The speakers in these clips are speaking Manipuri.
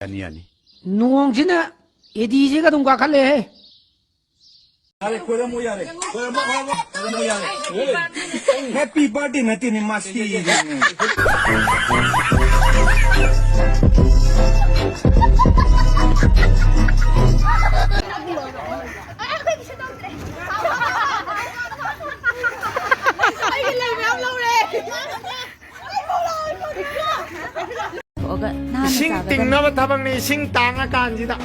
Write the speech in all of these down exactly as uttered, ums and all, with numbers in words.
ꯌꯥꯅꯤ, ꯌꯥꯅꯤ꯫ ꯅꯣꯡꯁꯤꯅ ꯑꯦꯗꯤꯁꯤꯒ ꯑꯗꯨꯝ ꯀꯥꯈꯠꯂꯦꯍꯦ꯫ ꯌꯥꯔꯦ, ꯈꯣꯏꯔꯝꯃꯣ ꯌꯥꯔꯦ꯫ ꯈꯣꯏꯔꯝꯃꯣ, ꯈꯣꯏꯔꯝꯃꯣ, ꯈꯣꯏꯔꯝꯃꯣ ꯌꯥꯔꯦ꯫ Happy birthday ꯅꯠꯇꯦꯅꯦ, ꯃꯁꯤ꯫ ꯑꯩꯒꯤ ꯂꯩ ꯃꯌꯥꯝ ꯂꯧꯔꯦ꯫ ꯊꯣꯛꯑꯒ ꯅꯥꯟꯅ ꯏꯁꯤꯡ ꯆꯥꯒꯗꯕꯅꯤ꯫ ꯇꯤꯡꯅꯕ ꯊꯕꯛꯅꯤ, ꯏꯁꯤꯡ ꯇꯥꯡꯉꯀꯥꯟꯁꯤꯗ꯫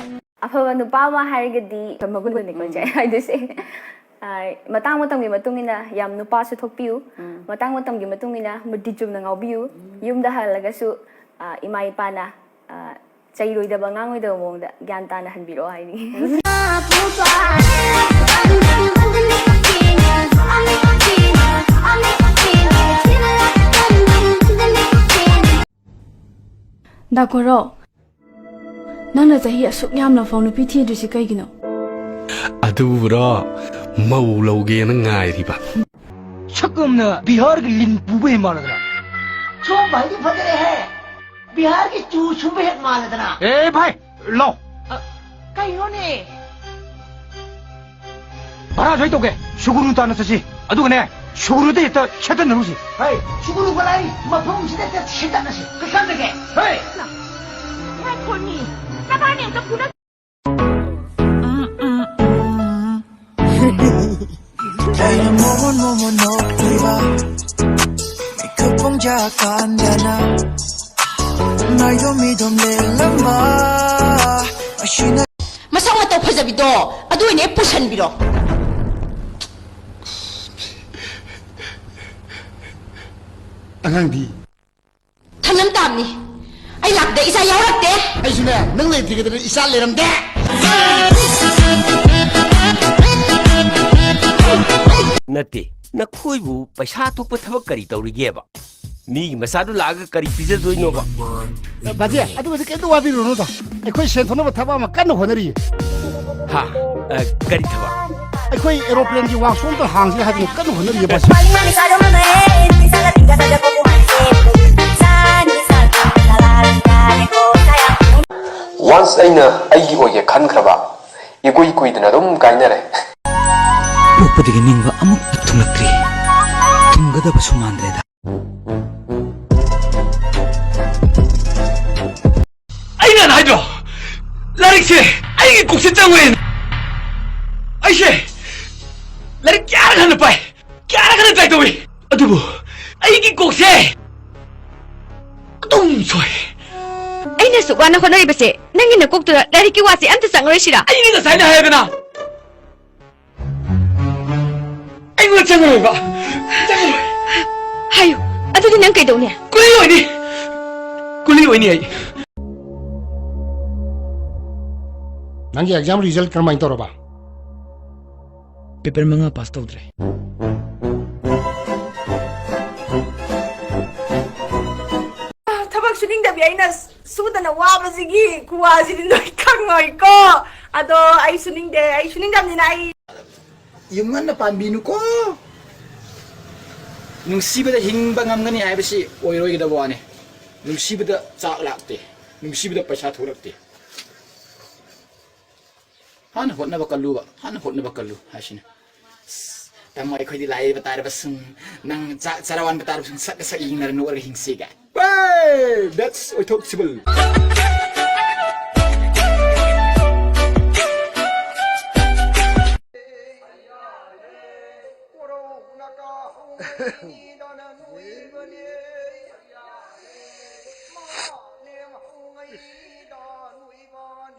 ꯑꯐꯕ ꯅꯨꯄꯥ ꯑꯃ ꯍꯥꯏꯔꯒꯗꯤ ꯃꯒꯨꯟꯗꯨꯅꯤꯀꯣ, ꯎꯝ꯫ ꯏꯆꯦ ꯍꯥꯏꯗꯣꯏꯁꯦ꯫ ꯑ, ꯃꯇꯥꯡ ꯃꯇꯝꯒꯤ ꯃꯇꯨꯡ ꯏꯟꯅ ꯌꯥꯝ ꯅꯨꯄꯥꯁꯨ ꯊꯣꯛꯄꯤꯌꯨ꯫ ꯎꯝ꯫ ꯃꯇꯥꯡ ꯃꯇꯝꯒꯤ ꯃꯇꯨꯡ ꯏꯟꯅ ꯃꯨꯔꯇꯤ ꯆꯨꯝꯅ ꯉꯥꯎꯕꯤꯌꯨ꯫ ꯎꯝ꯫ ꯌꯨꯝꯗ ꯍꯜꯂꯒꯁꯨ, ꯑ, ꯏꯃꯥ ꯏꯄꯥꯅ, ꯑ, ꯆꯩꯔꯣꯏꯗꯕ ꯉꯥꯡꯉꯣꯏꯗꯕ ꯃꯑꯣꯡꯗ ꯒ꯭ꯌꯥꯟ ꯇꯥꯅ ꯍꯟꯕꯤꯔꯛꯑꯣ ꯍꯥꯏꯅꯤꯡꯉꯤ꯫ ꯗꯥ ꯀꯣꯔꯧ, ꯅꯪꯅ ꯆꯍꯤ ꯑꯁꯨꯛ ꯌꯥꯝꯂꯐꯥꯎ ꯅꯨꯄꯤ ꯊꯤꯗ꯭ꯔꯤꯁꯤ ꯀꯩꯒꯤꯅꯣ? ꯑꯗꯨꯕꯨꯔꯣ, ꯃꯧ ꯂꯧꯒꯦꯅ ꯉꯥꯏꯔꯤꯕ꯫ ꯁꯛ ꯑꯃꯅ ꯕꯤꯍꯥꯔꯒꯤ ꯂꯤꯟ ꯄꯨꯕ ꯍꯦꯛ ꯃꯥꯜꯂꯗꯅ꯫ ꯁꯣꯝ ꯚꯥꯏꯗꯤ ꯐꯖꯔꯦꯍꯦ꯫ ꯕꯤꯍꯥꯔꯒꯤ ꯆꯨ ꯁꯨꯕ ꯍꯦꯛ ꯃꯥꯜꯂꯗꯅ꯫ ꯑꯦ ꯚꯥꯏ, ꯂꯥꯎ꯫ ꯑ, ꯀꯩꯅꯣꯅꯦ? ꯚꯔꯥꯁꯨ ꯑꯩ ꯇꯧꯒꯦ꯫ ꯁꯨꯒꯨꯅꯨ ꯇꯥꯟꯅ ꯆꯠꯁꯤ꯫ ꯑꯗꯨꯒꯅꯦ, ꯁꯨꯒꯨꯅꯨꯗ ꯍꯦꯛꯇ ꯁꯦꯠꯇꯠꯅꯔꯨꯁꯤ꯫ ꯍꯩ, ꯁꯨꯒꯨꯅꯨ ꯒꯣꯂꯥꯏ ꯃꯐꯝꯁꯤꯗ ꯍꯦꯛꯇ ꯁꯦꯠꯇꯠꯅꯁꯤ꯫ ꯀꯩꯁꯥꯟꯗꯒꯦ? ꯍꯩ! ꯉꯥꯏꯈꯣꯃꯤ, ꯅꯕꯥꯅꯤ ꯑꯝꯇ ꯐꯨꯅ- ꯑꯩꯅ ꯃꯣꯃꯣꯟ ꯃꯣꯃꯣꯟ ꯅꯣꯛꯂꯤꯕ ꯃꯤꯀꯞ ꯄꯣꯝꯖꯀꯥꯟꯗꯅ ꯅꯥꯏꯗꯣꯝ ꯃꯤꯗꯣꯝ ꯂꯦꯜꯂꯝꯕ ꯑꯁꯤꯅ ꯃꯁꯛ ꯃꯇꯧ ꯐꯖꯕꯤꯗꯣ ꯑꯗꯨ ꯑꯣꯏꯅ ꯍꯦꯛ ꯄꯨꯁꯟꯕꯤꯔꯣ꯫ ꯑꯉꯥꯡꯗꯤ? ꯊꯝꯅꯝ ꯇꯥꯕꯅꯤ꯫ ꯑꯩ ꯂꯥꯛꯄꯗ ꯏꯆꯥ ꯌꯥꯎꯔꯛꯇꯦ꯫ ꯑꯩꯁꯨꯅꯦ, ꯅꯪ ꯂꯩꯇ꯭ꯔꯤꯉꯩꯗꯅꯦ ꯏꯆꯥ ꯂꯩꯔꯝꯗꯦ꯫ ꯅꯠꯇꯦ, ꯅꯈꯣꯏꯕꯨ ꯄꯩꯁꯥ ꯊꯣꯛꯄ ꯊꯕꯛ ꯀꯔꯤ ꯇꯧꯔꯤꯒꯦꯕ? ꯃꯤꯒꯤ ꯃꯆꯥꯗꯨ ꯂꯥꯛꯑꯒ ꯀꯔꯤ ꯄꯤꯖꯗꯣꯏꯅꯣꯕ? ꯕꯥꯖꯤ, ꯑꯗꯨꯒꯗꯤ ꯀꯩꯝꯇ ꯋꯥꯕꯤꯔꯨꯅꯨꯗ꯫ ꯑꯩꯈꯣꯏ ꯁꯦꯟ ꯊꯣꯛꯅꯕ ꯊꯕꯛ ꯑꯃ ꯀꯟꯅ ꯍꯣꯠꯅꯔꯤꯌꯦ꯫ ꯍꯥ? ꯑ, ꯀꯔꯤ ꯊꯕꯛ? ꯑꯩꯈꯣꯏ ꯑꯦꯔꯣꯄ꯭ꯂꯦꯟꯒꯤ ꯋꯥꯛꯁꯣꯞ ꯑꯝꯇ ꯍꯥꯡꯁꯤ ꯍꯥꯏꯗꯅ ꯀꯟꯅ ꯍꯣꯠꯅꯔꯤꯌꯦ ꯕꯥꯖꯤ꯫ Once ꯑꯩꯅ ꯑꯩꯒꯤ ꯑꯣꯏꯒꯦ ꯈꯟꯈ꯭ꯔꯕ, ꯏꯀꯨꯏ ꯀꯨꯏꯗꯅ ꯑꯗꯨꯝ ꯀꯥꯏꯅꯔꯦ꯫ ꯄꯣꯛꯄꯗꯒꯤ ꯅꯤꯡꯕ ꯑꯃꯨꯛꯇ ꯊꯨꯡꯂꯛꯇ꯭ꯔꯤ꯫ ꯊꯨꯡꯒꯗꯕꯁꯨ ꯃꯥꯟꯗ꯭ꯔꯦꯗ꯫ ꯑꯩꯅ ꯍꯥꯏꯗ꯭ꯔꯣ, ꯂꯥꯏꯔꯤꯛꯁꯦ ꯑꯩꯒꯤ ꯀꯣꯛꯁꯦ ꯆꯪꯉꯣꯏꯅ꯫ ꯑꯩꯁꯦ ꯂꯥꯏꯔꯤꯛ ꯀꯌꯥꯔꯛ ꯍꯟꯅ ꯄꯥꯏ, ꯀꯌꯥꯔꯛ ꯍꯟꯅ try ꯇꯧꯏ, ꯑꯗꯨꯕꯨ ꯑꯩꯒꯤ ꯀꯣꯛꯁꯦ ꯑꯗꯨꯝ ꯁꯣꯏ꯫ ꯑꯩꯅ ꯑꯁꯨꯛ ꯋꯥꯅ ꯍꯣꯠꯅꯔꯤꯕꯁꯦ, ꯅꯪꯒꯤ ꯅꯀꯣꯛꯇꯨꯗ ꯂꯥꯏꯔꯤꯛꯀꯤ ꯋꯥꯁꯦ ꯑꯝꯇ ꯆꯪꯉꯔꯣꯏꯁꯤꯔꯥ? ꯑꯩꯅ ꯉꯁꯥꯏꯅ ꯍꯥꯏꯗꯅ, ꯑꯩꯉꯣꯟꯗ ꯆꯪꯉꯔꯣꯏꯕ꯫ ꯆꯪꯉꯔꯣꯏ꯫ ꯍꯥꯏꯌꯨ, ꯑꯗꯨꯗꯤ ꯅꯪ ꯀꯩꯗꯧꯅꯤ? ꯀꯨꯂꯤ ꯑꯣꯏꯅꯤ꯫ ꯀꯨꯂꯤ ꯑꯣꯏꯅꯤ ꯑꯩ꯫ ꯅꯪꯒꯤ exam result ꯀꯔꯝꯍꯥꯏꯅ ꯇꯧꯔꯕ? Paper ꯃꯉꯥ pass ꯇꯧꯗ꯭ꯔꯦ꯫ ꯊꯕꯛ ꯁꯨꯅꯤꯡꯗꯕꯤ ꯑꯩꯅ ꯁꯨꯗꯅ ꯋꯥꯕꯁꯤꯒꯤ ꯈꯨꯋꯥꯁꯤꯗꯤ ꯅꯣꯏ ꯈꯪꯉꯣꯏꯀꯣ꯫ ꯑꯗꯣ ꯑꯩ ꯁꯨꯅꯤꯡꯗꯦ, ꯑꯩ ꯁꯨꯅꯤꯡꯗꯕꯅꯤꯅ ꯑꯩ ꯌꯨꯝ ꯉꯟꯅ ꯄꯥꯟꯕꯤꯅꯨꯀꯣ꯫ ꯅꯨꯡꯁꯤꯕꯗ ꯍꯤꯡꯕ ꯉꯝꯒꯅꯤ ꯍꯥꯏꯕꯁꯤ ꯑꯣꯏꯔꯣꯏꯗꯕ ꯋꯥꯅꯤ꯫ ꯅꯨꯡꯁꯤꯕꯗ ꯆꯥꯛ ꯂꯥꯛꯇꯦ, ꯅꯨꯡꯁꯤꯕꯗ ꯄꯩꯁꯥ ꯊꯣꯛꯂꯛꯇꯦ꯫ ꯍꯥꯟꯅ ꯍꯣꯠꯅꯕ ꯀꯜꯂꯨꯕ, ꯍꯥꯟꯅ ꯍꯣꯠꯅꯕ ꯀꯜꯂꯨ ꯍꯥꯏꯁꯤꯅꯤ꯫ ꯑꯁ, ꯇꯥꯃꯣ, ꯑꯩꯈꯣꯏꯗꯤ ꯂꯥꯏꯔꯕ ꯇꯥꯔꯕꯁꯨ, ꯅꯪ ꯆꯥꯛ ꯆꯔꯥ ꯋꯥꯟꯕ ꯇꯥꯔꯕꯁꯨ, ꯁꯛꯀ ꯁꯛ ꯌꯦꯡꯅꯔ ꯅꯣꯛꯑꯒ ꯍꯤꯡꯁꯤꯒ꯫ Hey, that's ꯑꯣꯏꯊꯣꯛꯁꯤꯕꯜ꯫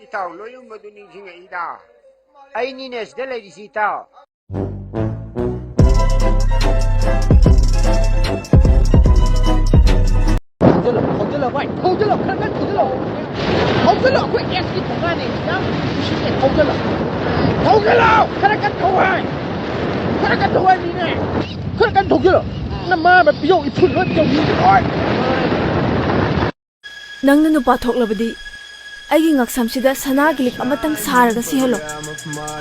ꯏꯇꯥꯎ, ꯂꯣꯏꯔꯝꯕꯗꯨ ꯅꯤꯡꯁꯤꯡꯉꯛꯏꯗ꯫ ꯑꯩꯅꯤꯅꯦ ꯁꯤꯗ ꯂꯩꯔꯤꯁꯤ, ꯏꯇꯥꯎ꯫ ꯊꯧꯖꯤꯜꯂꯣ, ꯊꯧꯖꯤꯜꯂꯣ, ꯚꯥꯏ, ꯊꯧꯖꯤꯜꯂꯣ, ꯈꯔ ꯀꯟꯅ ꯊꯧꯖꯤꯜꯂꯣ꯫ ꯊꯧꯖꯤꯜꯂꯣ, ꯑꯩꯈꯣꯏ ꯑꯦꯁꯀꯤ ꯊꯣꯡꯒꯥꯟꯅꯦ, ꯌꯥꯝ ꯅꯨꯡꯁꯤꯠꯅꯦ, ꯊꯧꯖꯤꯜꯂꯣ꯫ ꯊꯧꯖꯤꯜꯂꯣ, ꯈꯔ ꯀꯟꯅ ꯊꯧ ꯍꯥꯏ꯫ ꯈꯔ ꯀꯟꯅ ꯊꯧ ꯍꯥꯏ ꯃꯤꯅꯦ꯫ ꯈꯔ ꯀꯟꯅ ꯊꯧꯖꯤꯜꯂꯣ꯫ ꯅꯃꯥ ꯑꯃ ꯄꯤꯌꯧ ꯏꯐꯨꯜ ꯂꯣꯏ ꯄꯤꯌꯧ ꯃꯤꯅꯦ꯫ ꯅꯪꯅ ꯅꯨꯄꯥ ꯊꯣꯛꯂꯕꯗꯤ ꯑꯩꯒꯤ ꯉꯛꯁꯝꯁꯤꯗ ꯁꯅꯥꯒꯤ ꯂꯤꯛ ꯑꯃꯇꯪ ꯁꯥꯔꯒ ꯁꯤꯍꯜꯂꯣ꯫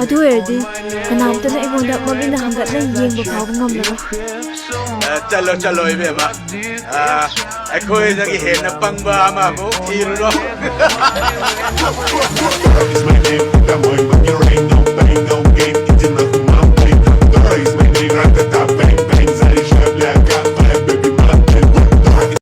ꯑꯗꯨ ꯑꯣꯏꯔꯗꯤ ꯀꯅꯥꯝꯇꯅ ꯑꯩꯉꯣꯟꯗ ꯃꯃꯤꯠꯅ ꯍꯟꯒꯠꯅ ꯌꯦꯡꯕ ꯐꯥꯎꯕ ꯉꯝꯂꯔꯣꯏ꯫ ꯑ, ꯆꯠꯂꯣ, ꯆꯠꯂꯣ, ꯏꯕꯦꯝꯃ꯫ ꯑ, ꯑꯩꯈꯣꯏꯗꯒꯤ ꯍꯦꯟꯅ ꯄꯪꯕ ꯑꯃ ꯑꯃꯨꯛ ꯊꯤꯔꯨꯔꯣ꯫